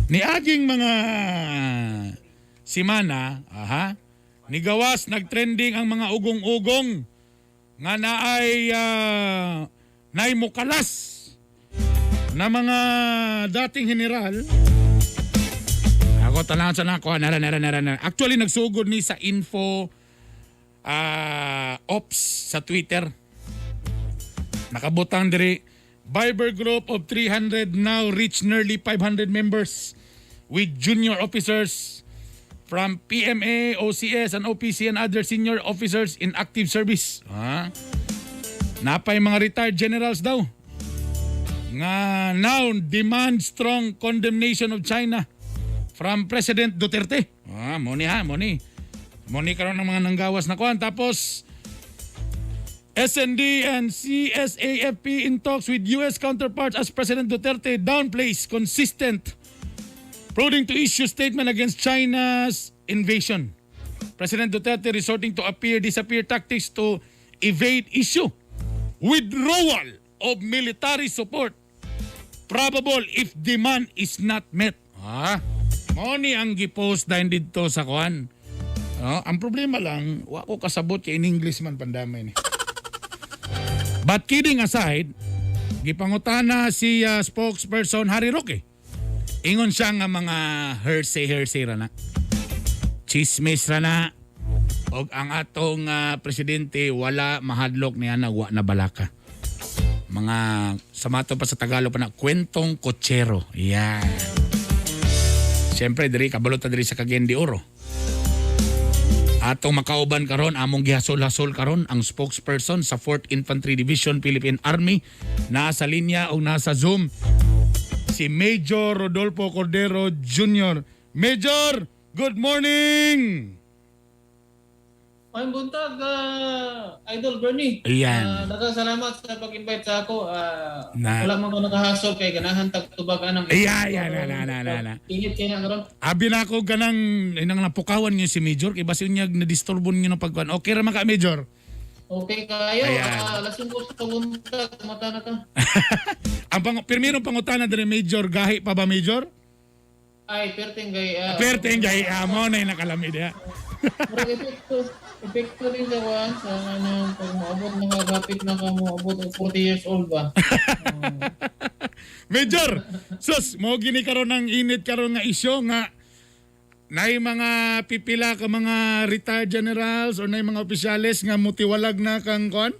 Niaging mga simana, aha, nigawas nagtrending ang mga ugong-ugong nga naay naay mukalas na mga dating general. Ako tanaw sa nako, nara nara nara nara. Actually, nagsugod ni sa info ops sa Twitter. Nakabutang diri, "Viber group of 300 now reach nearly 500 members with junior officers from PMA, OCS, and OPC and other senior officers in active service." Ha? Napay mga retired generals daw nga now demand strong condemnation of China from President Duterte. Ah, mo ni ha, mo ni. Mo ni karon ang mga nanggawas na kuan. Tapos "SND and CSAFP in talks with US counterparts as President Duterte downplays consistent prodding to issue statement against China's invasion. President Duterte resorting to appear disappear tactics to evade issue. Withdrawal of military support probable if demand is not met." Ah, mao ni ang gipost dahil dito sa kuan. No, ang problema lang, wa ko kasabot kay in English man pandamay ni. But kidding aside, gipangutana si spokesperson Harry Roque. Ingon siya nga mga hearsay hearsay ra na. Chismis ra na. Og ang atong presidente wala mahadlok niya na wa na balaka. Mga sa mato pa sa Tagalog pa na kwentong kotsero. Yan. Siyempre diri kabalo ta diri sa Cagayan de Oro. Atong makauban karon, among gihasol-hasol karon ang spokesperson sa 4th Infantry Division, Philippine Army, nasa linya o nasa Zoom, si Major Rodolfo Cordero Jr. Major, good morning! Maayong buntag, Idol Bernie. Ayan. Daghang salamat sa pag-invite sa ako. Na- Wala man ko nakahasol kay ganahan tag tubag anang. Iya, iya, na, na, na, na, na. Init kay na karon. Abi na ako ganang inang napukawan niyo si Major kay basin niya na-disturbo niyo ng pagkuan. Okay ra man ka, Major? Okay kayo. Ayan. Alas 5 sa buntag, mata na ta. Ang pirmirong pangutana diri, Major, gahi pa ba, Major? Ay, perteng gay. Perteng gahi amo na nakalami diha. Murag epekto din sa kuan sa ano pag moabot na ka, gapit na ka moabot og 40 years old ba. Major, sus, mo gini karon ang init karon nga isyo nga nay mga pipila ka mga retired generals or nay mga opisyales nga mutiwalag na kang kon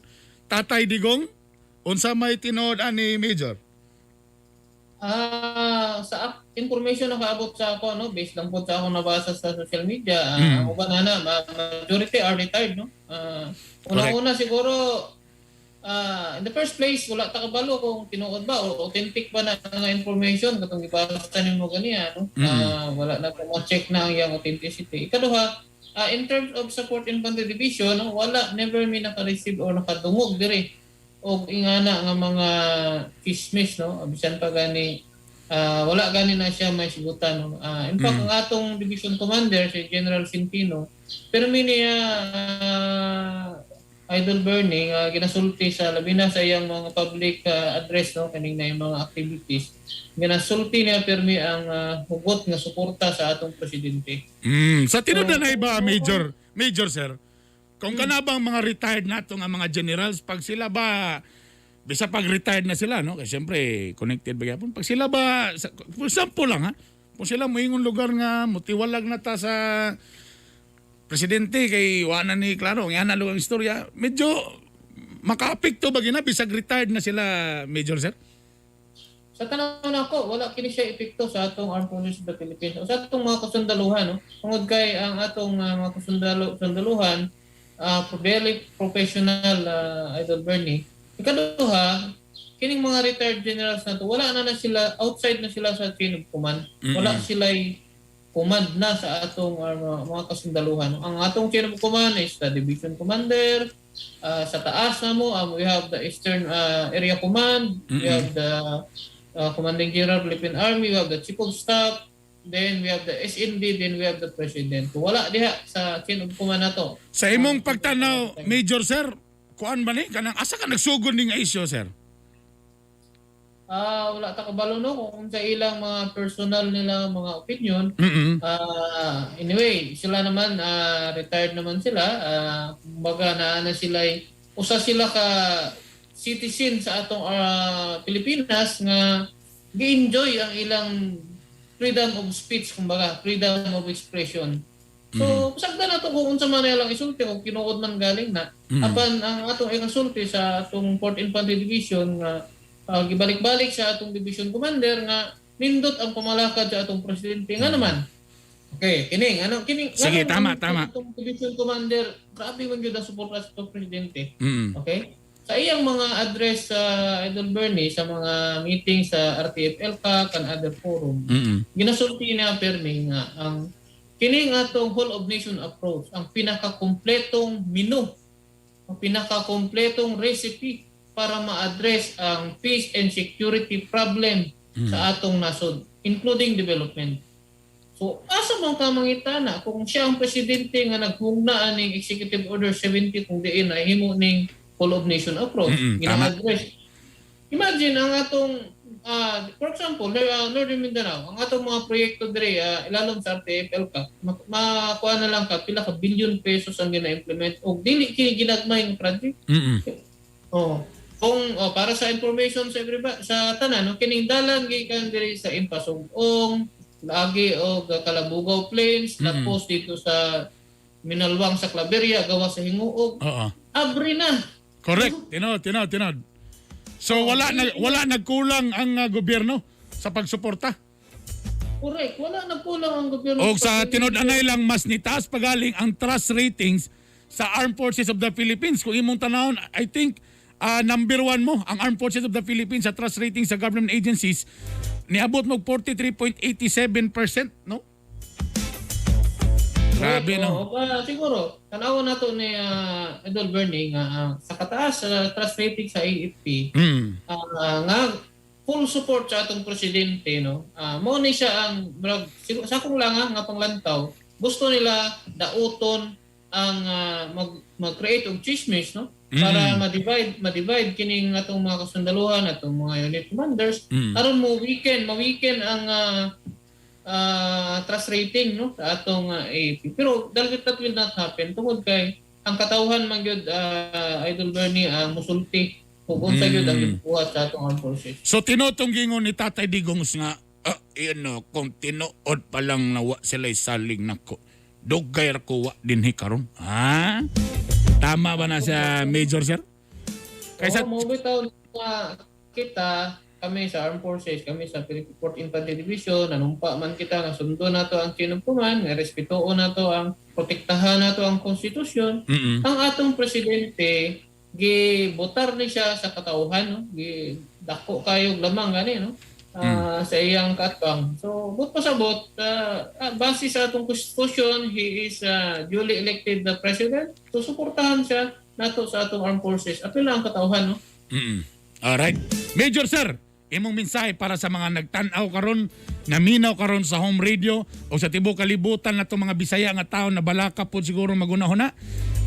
Tatay Digong. Unsa may tinuod ani, Major? Sa information na kaabot sa ako, no, based lang po sa ako nabasa sa social media, ang uban ana, majority are retired, no. Una-una siguro, in the first place, wala ta kabalo kung tinuod ba o authentic ba na nga information katong gibasa nimo ganiya, no. Wala na pa check na ang iyang authenticity. Ikaduha, in terms of 4th Infantry Division, no, wala, never mi naka-receive or nakadungog diri og ingana nga mga chismis, no, bisan pa gani wala gani na siya may sigutan, no. In fact, ang atong division commander, si General Centino, pero mi niya, Idol Bernie, nga ginasulti sa labi na sa iyang mga public address, no, kaning na yung mga activities, ginasulti niya permi ang hugot nga suporta sa atong presidente. Sa tinuod na iba, Major sir, kung kana bang mga retired nato nga mga generals, pag sila ba, bisa pag retired na sila, no? Kasi siyempre, connected ba gyapon? Pag sila ba, for example lang ha, kung sila moingon lugar nga, mutiwalag na ta sa presidente kay wala ni klaro, nga na ang istorya, medyo makaapekto ba gina bisag retired na sila, Major sir? Sa tanaw nako, wala kini siya epekto sa atong Armed Forces of the Philippines o sa atong mga kasundaluhan, no? Tungod kay ang atong mga kasundaluhan very professional, Idol Bernie. Ikaduha, kining mga retired generals na to, wala na na sila, outside na sila sa chain of command. Wala sila command na sa atong mga kasundaluhan. Ang atong chain of command is the division commander, sa taas na mo, we have the Eastern Area Command, we have the Commanding General Philippine Army, we have the Chief of Staff, then we have the SND, then we have the President. So, wala diha sa chain of command na to. Sa imong pagtanaw, Major sir, kuan ba ni kanang asa ka nagsugod ning issue, sir? Wala ta kabalo, no, kung sa ilang mga personal nila mga opinion. Anyway, sila naman, retired naman sila. Kumbaga na sila usa sila ka citizen sa atong Pilipinas nga gi-enjoy ang ilang freedom of speech, kumbaga freedom of expression. So, pasagdan nato kung unsa man ilang isulti, kung tinuod man galing na. Apan ang atong ikasulti sa atong 4th Infantry Division nga gibalik-balik sa atong division commander nga nindot ang pamalakad sa atong presidente nga naman. Okay, kining ano kining Sige, nganong tama, ang tama. atong division commander, grabe man gyud ang suporta sa atong presidente. Okay? Sa iyang mga address sa Idol Bernie, sa mga meeting sa RTFLCAC and other forum, ginasulti niya permi nga ang kining atong whole of nation approach ang pinakakumpletong menu, ang pinakakumpletong recipe para ma-address ang peace and security problem sa atong nasod, including development. So, asa man ka mangitana kung siya ang presidente nga naghugna aning Executive Order 70 kung diin ay himo ning whole of nation approach? Gina-address. Imagine ang atong for example, Northern Mindanao, ang atong mga proyekto dire ilalom sa RTFLCAC, makuha na lang ka pila ka billion pesos ang gina-implement og dili kini ginagmay ng project. Oh. Kung oh, para sa information sa everybody, sa tanan, no, kining dalan gikan diri sa Impasug-ong, lagi og Kalabugaw Plains, tapos dito sa Minalwang sa Claveria, gawa sa Gingoog. Abri na. Correct. Tinod, tinod, tinod. So wala nagkulang ang gobyerno sa pagsuporta. Correct. Wala na kulang ang gobyerno. O sa tinud-anay lang, mas nitaas pagaling ang trust ratings sa Armed Forces of the Philippines. Kung imong tanawon, I think number one mo ang Armed Forces of the Philippines sa trust rating sa government agencies, niabot mo 43.87%, no? Grabe, no? Oo, siguro, tanawan nato ni Idol Bernie nga sa kataas sa trust rating sa AFP, nga full support sa atong presidente, no. Mao ni siya ang murag siguro sa akong lang nga panglantaw, gusto nila dauton ang mag mag-create og chismis, no, para ma-divide kining atong mga kasundaluhan, atong mga unit commanders, aron mo weaken ma-weaken ang trust rating, no, sa atong AFP. Pero that that will not happen tungod kay ang katawhan man gyud, Idol Bernie, ang musulti kung unsa gyud ang gibuhat sa atong armed forces. So tinutong gingon ni Tatay Digong nga yun, no, kung tinuod pa lang na wa sila salig nako, dugay ra ko wa dinhi karon. Ha? Tama ba na sa Major, sir? Kaysa Oo, mo bitaw nga kita, kami sa armed forces, kami sa Philippine 4th Infantry Division, nanumpa man kita nga sundon nato ang chain of command, nga respetuon nato ang protektahan nato ang konstitusyon. Ang atong presidente, gibotar ni siya sa katawhan, no? Gi dako kayo lamang gani, no? Sa iyang kaatbang. So, but pasabot, base sa atong konstitusyon, he is duly elected the president. So, suportahan siya nato sa atong armed forces. Apil lang ang katawhan, no? Alright. Major sir, imong mensahe para sa mga nagtan-aw karon, naminaw karon sa home radio o sa tibuok kalibutan nato mga Bisaya nga tao na balaka po siguro magunahuna.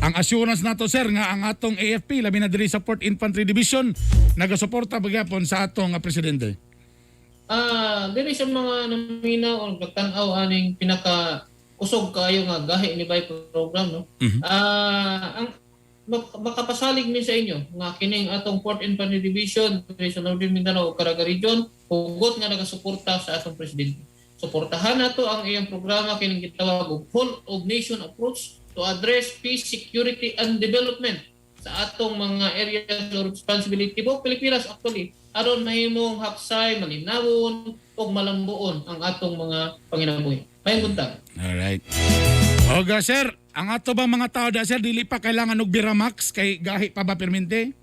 Ang assurance nato, sir, nga ang atong AFP, labi na diri sa 4th Infantry Division, nagasuporta pagyapon sa atong presidente. Diri sa mga naminaw o nagtan-aw aning pinaka kusog kaayo nga Gahi ni Bai program, no. Ang makapasalig mi sa inyo nga kining atong 4th Infantry Division diri sa Northern Mindanao ug Caraga Region hugot nga nagasuporta sa atong presidente. Suportahan nato ang iyang programa, kining gitawag og whole of nation approach to address peace, security and development sa atong mga areas of responsibility buong Pilipinas actually, aron mahimong hapsay, malinawon ug malambuon ang atong mga panginabuhi. Maayong buntag. Alright. Oga sir, ang ato bang mga tao da, sir, dili pa kailangan og Biramax kay gahi pa ba permente?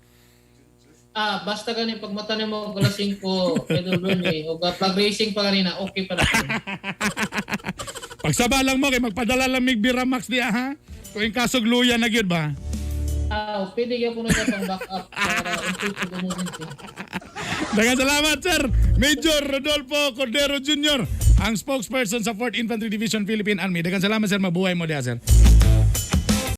Basta gani pagmata nimo og alas 5, Idol Bernie, og flag raising pa kanina, okay pa na. Pagsaba lang mo kay magpadala lang mig Biramax diya, ha. Kung in kasog luya na gyud ba? Pwede gyud po na siya pang backup para in case of emergency. Daghang salamat, sir. Major Rodolfo Cordero Jr., ang spokesperson sa 4th Infantry Division, Philippine Army. Daghang salamat, sir, mabuhay mo diya, sir.